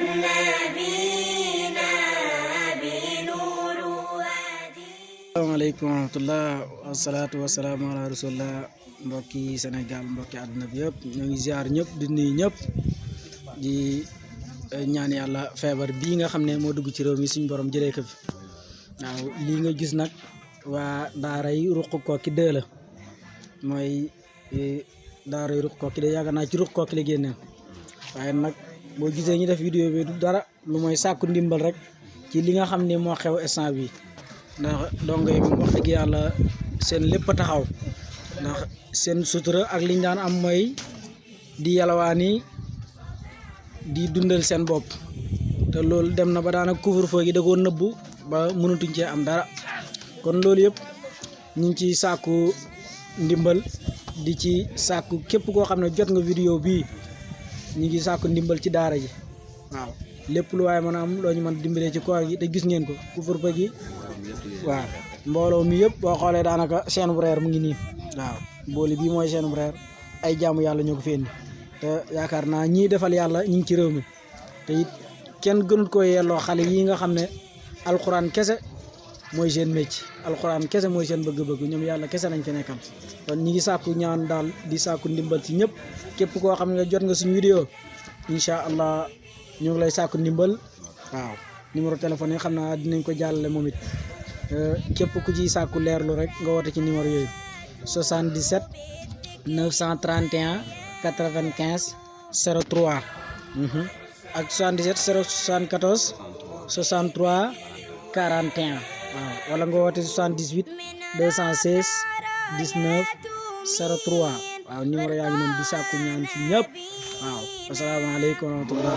نبينا بنور وادي. Assalamualaikum warahmatullah wassalatu wassalamu ala rasulillah. Mbokki Sénégal mbokki àdduna bi yëpp ñu ngi ziar ñëpp di nuyu ñëpp di ñaan yàlla feebar bii nga xam ne moo dugg ci réew mi suñu borom jëlee ko fi. waaw lii nga gis nag waa daaray Ruq Koki 2 la mooy daaray Ruq Koki 2 yaakaar naa ci Ruq Koki la génnee waaye nag boo gisee ñu def vidéo bi du dara lu mooy sàkku ndimbal rek ci li nga xam ne moo xew instant bi ndax dongo yi moom wax dëgg yàlla seen lépp a taxaw ndax seen sutura ak liñ daan am mooy di yalwaani di dundal seen bopp te loolu dem na ba daanaka couvre-feu gi da koo nëbbu ba mënatuñ cee am dara kon loolu yëpp ñu ngi ci sàkku ndimbal di ci sàkku képp koo xam ne jot nga vidéo bii ñu ngi sàkku ndimbal ci daara ji waaw lépp lu waaye mën a am loo ñu mën dimbalee ci koor gi te gis ngeen ko couvre-feu gi waaw mbooloo mi yëpp boo xoolee daanaka seen bu reer mu ngi nii waaw booli bii mooy seen bu reer ay jaamu yàlla ñoo ko fi indi te yaakaar naa ñii defal yàlla ñu ngi ci réew mi te it kenn gënut ko yelloo xale yi nga xam ne alxuraan kese mooy seen métier alxuraan kese mooy seen bëgg-bëgg ñoom yàlla kese lañ fi nekkal kon ñi ngi sàkku ñaan daal di sàkku ndimbal ci ñëpp képp koo xam ne jot nga suñu vidéo incha allah ñu ngi lay sàkku ndimbal waaw numéro téléphone yi xam naa dinañ ko jàllale moom it képp ku ciy sàkku leerlu rek nga woote ci numéro yooyu 77 931 95 03 ak 77 074 63 41 waaw wala nga woote 78 216 19 03 waaw numéro yaa ngi noonu di sàkku ñaan ci ñëpp waaw asalaamaaleykum wa rahmatullah.